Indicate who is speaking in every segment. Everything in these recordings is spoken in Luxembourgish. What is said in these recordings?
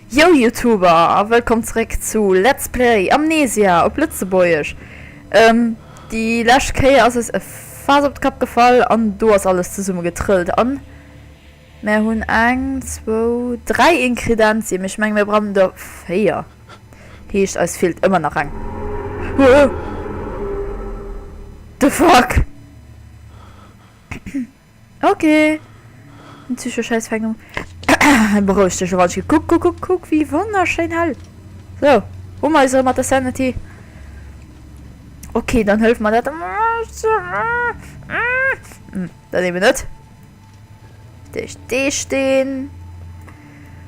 Speaker 1: Yo Youtuber a wëllkomm zeréck zu Let's Play Amnesia op Lëtzebuergesch. Déi lescht Kéier ass eis e Faass op de Kapp gefall an do ass alles zesumme getrëllt an mär hunn eng, zwou, 3 Inkredenzien, mee ech mengen mir brauchen der 4. Heescht eis feelt ëmmer nach eng. Huh! The fuck? Ok. Den Psycho-Schäiss fänkt un. Beroueg dech elo, Walschke. Kuck, kuck, kuck, kuck, wéi wonnerschéin hell. Sou, hu mer eis erëm mat der Sanity. Ok, dann hëllef mer dat. Dann eben net. D'éischt dee Steen.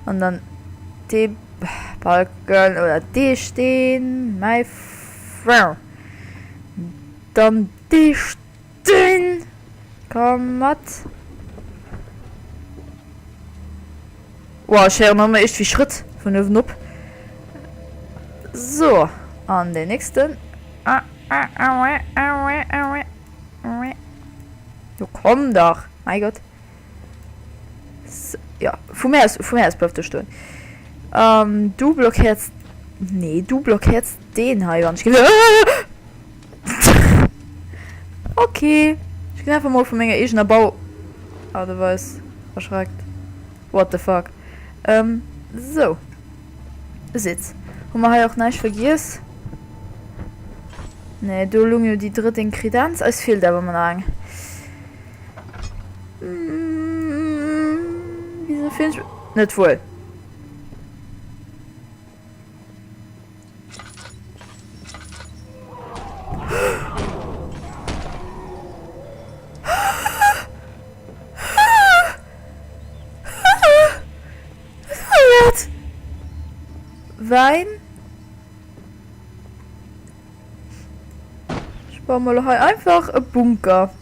Speaker 1: An dann dee Balken oder dee Steen. Mäi Frère. Dann dee Steen. Dünn! Komm mat! Wow, ech héieren ëmmer iergendwéi Schrëtt vun uewen op. So, an deen nächsten. Jo, komm dach! Mäi Gott. So, ja, vu mär aus, vu mär aus bleift do stoen. Ähm, du blockéiers. Nee, du blockéiers deen hei, wann ech. Ok, ech ginn einfach mol vu menger eegener Bau Art a Weis erschreckt. What the fuck. Ähm, sou. E Sitz. Hu mer hei och näischt vergiess? Nee, do lung jo déi drëtt Inkredenz. Eis feelt awer ëmmer nach eng. Wieso fillen ech net wuel? Wäin. Ech baue mer elo hei einfach e Bunker.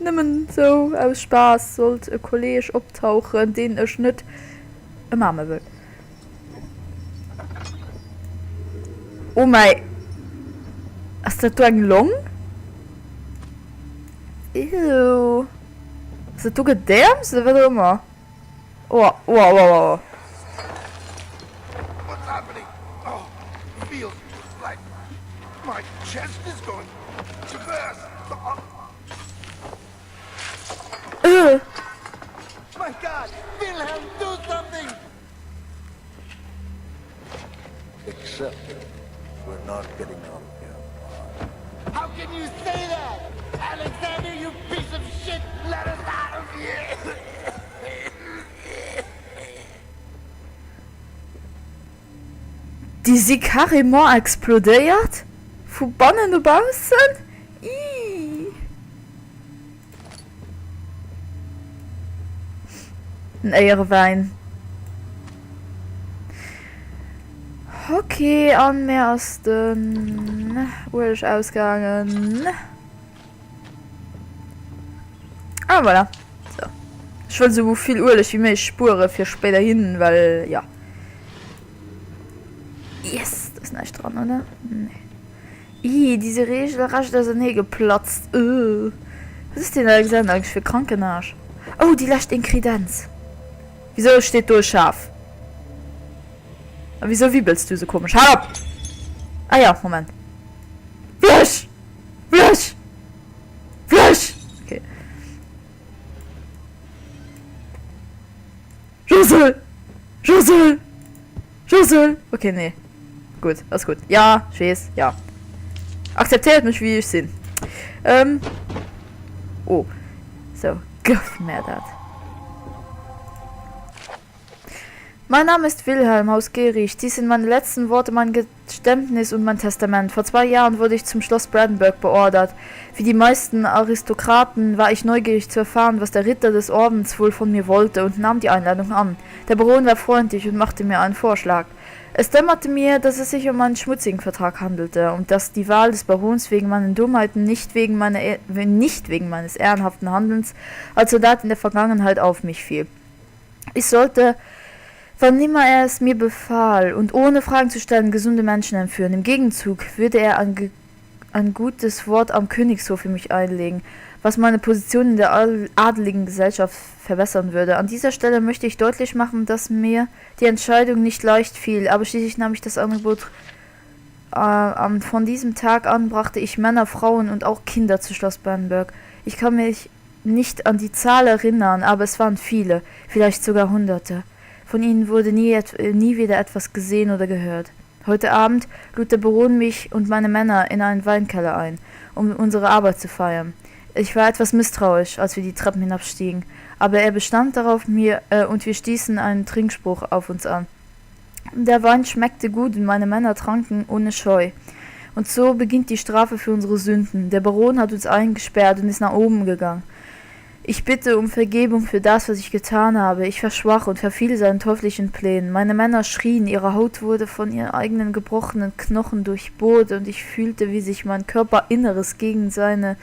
Speaker 1: Nëmmen sou aus Spaass, sollt e Kolleg optauchen, deen ech net ëmaarme wëll. Oh mäi. Ass dat do eng Long? Ew. Ass dat do Gedäerms oder wat och ëmmer? Oh, oh, oh, oh, oh.
Speaker 2: What's happening? Oh, feels like my chest is going to burst.
Speaker 1: Ugh.
Speaker 2: My God, Wilhelm, do something! Except we're not getting out of here. How can you say that? Alexander, you piece of shit, let us out of here!
Speaker 1: Déi si carrément explodéiert? Vu bannen no baussen? Ii. Den Éierewäin. Ok, an mär ass den Ueleg ausgaangen. Ah voilà. So. Ech wëll sou vill Ueleg wéi méiglech spuere fir spéiderhin, well ja. Yes, do ass näischt dran, oder? Nee. Ih, déi si regelrecht ausernee geplatzt. Ëh. Wat ass deen Alexander eigentlech fir e kranken Aarsch? Oh, déi lescht Inkredenz. Wisou steet do e Schaf? A wisou wibbels du esou komesch? Hal op! Ah ja, Moment. Fluch! Fluch! Fluch! Okay. Josel! Josel! Josel! Ok, nee. Gutt, ass gutt. Ja, ech weess, ja. Akzeptéiert mech wéi ech sinn. Ähm. Oh. Sou, gëff mär dat. Mein Name ist Wilhelm Haus Gerich. Dies sind meine letzten Worte, mein Geständnis und mein Testament. Vor zwei Jahren wurde ich zum Schloss Brandenburg beordert. Wie die meisten Aristokraten war ich neugierig zu erfahren, was der Ritter des Ordens wohl von mir wollte und nahm die Einladung an. Der Baron war freundlich und machte mir einen Vorschlag. Es dämmerte mir, dass es sich um einen schmutzigen Vertrag handelte und dass die Wahl des Barons wegen meinen Dummheiten nicht wegen, meiner, e-, nicht wegen meines ehrenhaften Handelns als Soldat in der Vergangenheit auf mich fiel. Ich sollte, wann immer er es mir befahl und ohne Fragen zu stellen, gesunde Menschen entführen. Im Gegenzug würde er ein, ein gutes Wort am Königshof für mich einlegen. Was meine Position in der adeligen Gesellschaft verbessern würde. An dieser Stelle möchte ich deutlich machen, dass mir die Entscheidung nicht leicht fiel, aber schließlich nahm ich das Angebot äh, an. Von diesem Tag an brachte ich Männer, Frauen und auch Kinder zu Schloss Brandenburg. Ich kann mich nicht an die Zahl erinnern, aber es waren viele, vielleicht sogar Hunderte. Von ihnen wurde nie, nie wieder etwas gesehen oder gehört. Heute Abend lud der Baron mich und meine Männer in einen Weinkeller ein, um unsere Arbeit zu feiern. Ich war etwas misstrauisch, als wir die Treppen hinabstiegen, aber er bestand darauf mir äh, und wir stießen einen Trinkspruch auf uns an. Der Wein schmeckte gut und meine Männer tranken ohne Scheu. Und so beginnt die Strafe für unsere Sünden. Der Baron hat uns eingesperrt und ist nach oben gegangen. Ich bitte um Vergebung für das, was ich getan habe. Ich war schwach und verfiel seinen teuflischen Plänen. Meine Männer schrien, ihre Haut wurde von ihren eigenen gebrochenen Knochen durchbohrt und ich fühlte, wie sich mein Körperinneres gegen seine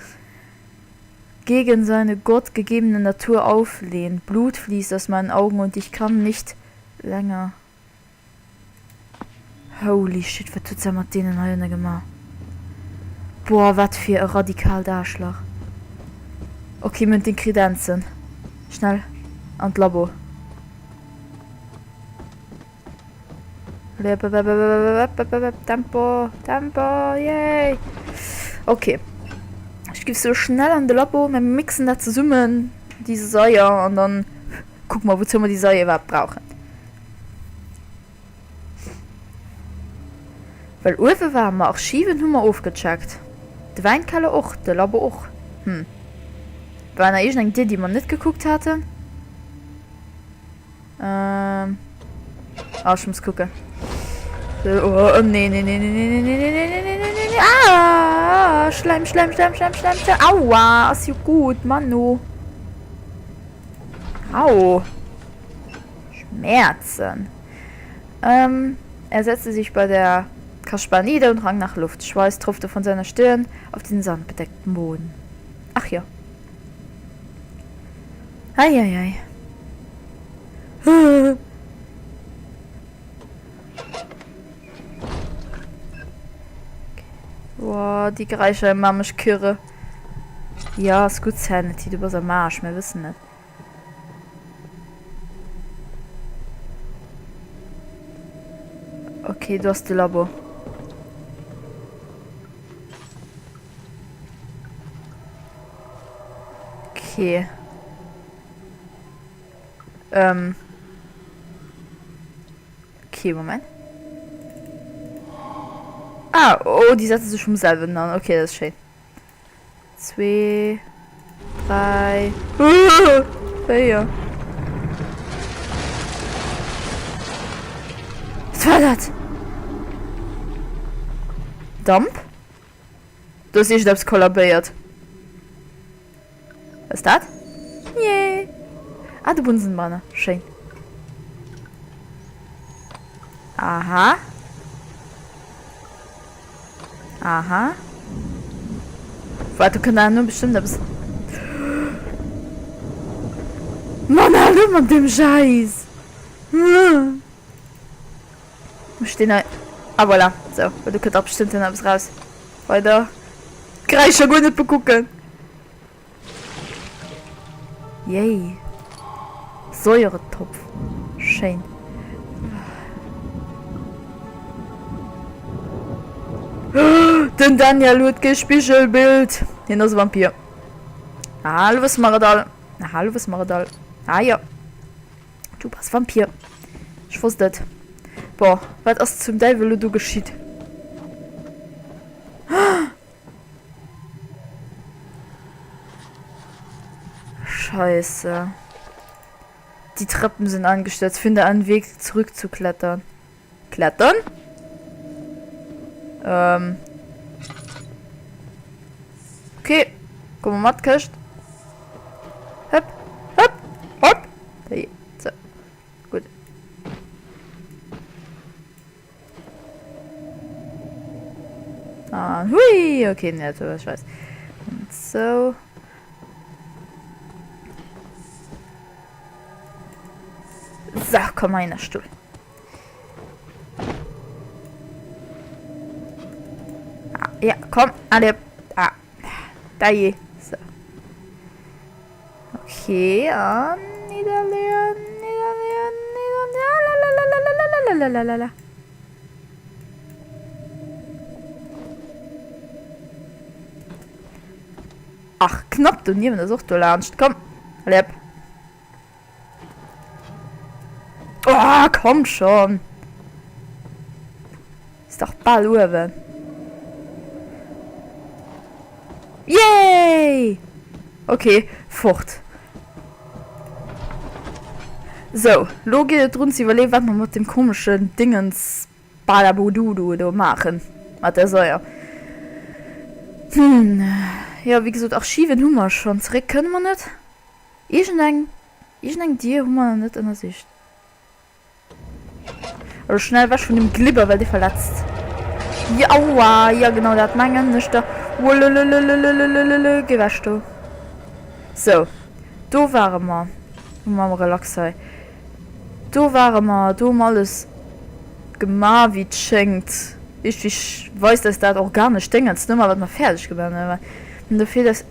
Speaker 1: gegen seine gottgegebene Natur auflehnt. Blut fließt aus meinen Augen und ich kann nicht länger. Holy shit, wat huet se mat deenen hei ënne gemaach? Boah, wat fir e radikaalt Aarschlach. Ok, mir hunn d'Inkredenzen. Schnell an d'Labo. Tempo, Tempo, yay! Ok, ech giff sou schnell an de Labo, mir mixen dat zesummen, déi Saier, an dann kucke mer, wouzou mer déi Saier iwwerhaapt brauchen. Well uewe ware mer, Archiven hu mer ofgecheckt, de Wäinkeller och, de Labo och. Hm. War nach iergendeng Dier, déi mer net gekuckt haten? Ähm. Ah, ech muss kucken. Oh, nee, nee, nee, nee, nee, nee, nee, nee, nee, nee, nee, nee, nee. Ah, Schleim, Schleim, Schleim, Schleim, Schleim, Schleim. Aua, ass jo gutt, Manno. Au. Schmerzen. Ähm, er setzte sich bei der Kaschba nieder und rang nach Luft. Schweiß tropfte von seiner Stirn auf den sandbedeckten Boden. Ach jo. Ei, ei, ei. Boah, déi Geräischer maan mech kirre. Ja, ass gutt, Sanity, du bass am Aarsch, mir wëssen et. Okay, do ass de Labo. Okay. Ähm. Okay, Moment. Ah, oh, déi setze sech vum selwen an. Okay, dat ass schéin. Zwee, dräi, véier. Wat war dat? Damp? Do ass iergendeppes kollabéiert. Wat ass dat? Yay! Ah, de Bunsenbrenner. Schéin. Aha. Aha. Waart, do kënnt awer elo bestëmmt eppes. Mann, hal op mat deem Schäiss! Ech stinn hei. Ah voilà, sou, well do kënnt dach bestëmmt dann eppes raus. Weider. D'Geräischer guer net bekucken. Yay. Säuretopf. Schéin. Den Daniel huet kee Spigelbild. Hien ass e Vampir. Ah, lo wësse mer et all. Ah, lo wësse mer et all. Ah jo. Du bass Vampir. Ech wosst et. Boah, wat ass zum Däiwel lo do geschitt? Scheisse. Die Treppen sind eingestürzt. Finde einen Weg zurückzuklettern. Klettern? Ähm. Okay. Komm mal mat, Këscht. Hëpp, hëpp, hopp. Hey, so. Gutt. An hui! Okay, nee, dat war scheiß. Und so. So, komm mal in der Stuhl. Ah, ja, komm, alle. Ah, da je. So. Okay, an nidderleeën, nidderleeën, nidderleeën, lalalalalalala. Ach, knapp doniewent ass och do laanscht. Komm, allez hop. Oh, komm schon. Ist dach bal uewen. Yay! Okay, fort. Sou, lo geet et drun ze iwwerleeën, wat mer mat deem komeschen Dingens Balabududu do maachen, mat der Saier. Hm, jo, wéi gesot, Archiven hu mer schonn. Zeréck kënne mer net. Iergendeng, iergendeng Dier hu mer nach net ënnersicht. Also schnell wech vun dem Glibber, well dee verletzt. Jo, aua, jo genau dat mengen ech da. Wololololololololol, geh wech do. Sou, do ware mer. Mam Relax hei. Do ware mer, do hu mer alles gema wéi et schéngt. Iergendwéi weist eis dat organescht Déngens nëmmer wat mer fäerdeg gemaach hunn. An do feelt eis,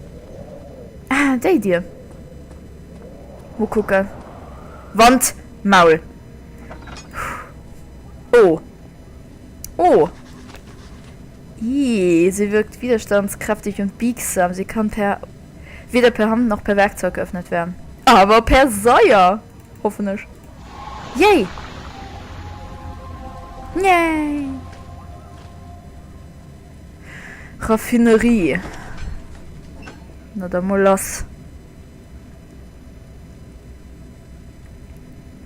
Speaker 1: ah déi Dier. Mol kucken. Wand, Maul. Oh. Oh. Ih, sie wirkt widerstandskräftig und biegsam. Sie kann per weder per Hand noch per Werkzeug geöffnet werden. Aber per Seier! Hoffen ech. Yay! Yay! Raffinerie. Na da mol lass.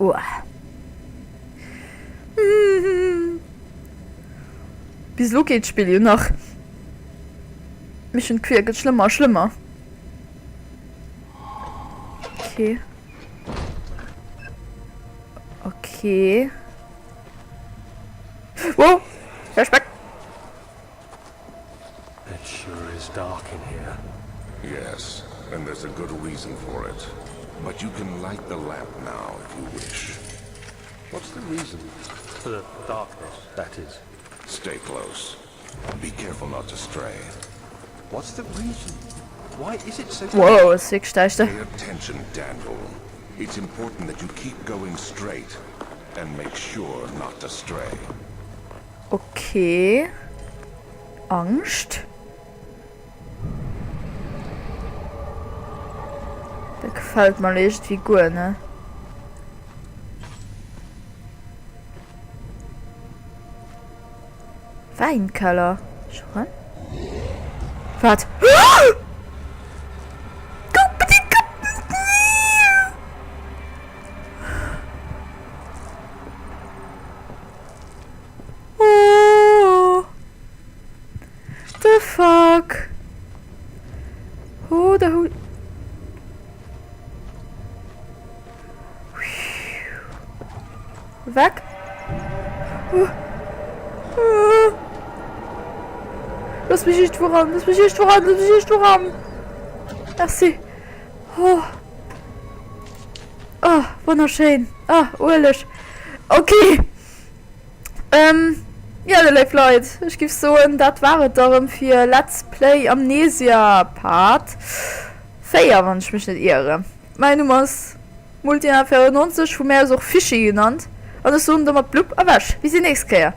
Speaker 1: Uah. Bis elo geet d'Spill jo nach. Mee ech hunn d'Gefill, et gëtt schlëmmer a schlëmmer. Okay. Okay. Wow! Flashback!
Speaker 3: It sure is dark in here.
Speaker 4: Yes, and there's a good reason for it. But you can light the lamp now if you wish.
Speaker 3: What's the reason for the darkness, that is?
Speaker 4: Stay close. Be careful not to stray.
Speaker 3: What's the reason? Why is it so dark?
Speaker 1: Wow, ass wierklech däischter.
Speaker 4: Pay attention, Daniel. It's important that you keep going straight and make sure not to stray.
Speaker 1: Ok. Angscht. Dat gefält mer iergendwéi guer net. Wäinkeller. Scho rëm? Wat? Oh. The fuck? Oh, der Hu. Weg. Looss mech iergendwou ran, looss mech iergendwou ran, looss mech iergendwou ran. Merci. Oh. Oh, wonnerschéin. Ah, Ueleg. Okay. Ähm, ja, léif Leit, ech giff soen, dat war et da rëm fir Let's Play Amnesia Part 4, wann ech mech net ieren. Mäin Numm ass Multina94, vu mär aus och Fischi genannt, an ech soen domat Blupp a Wäsch. Bis déi nächst Kéier.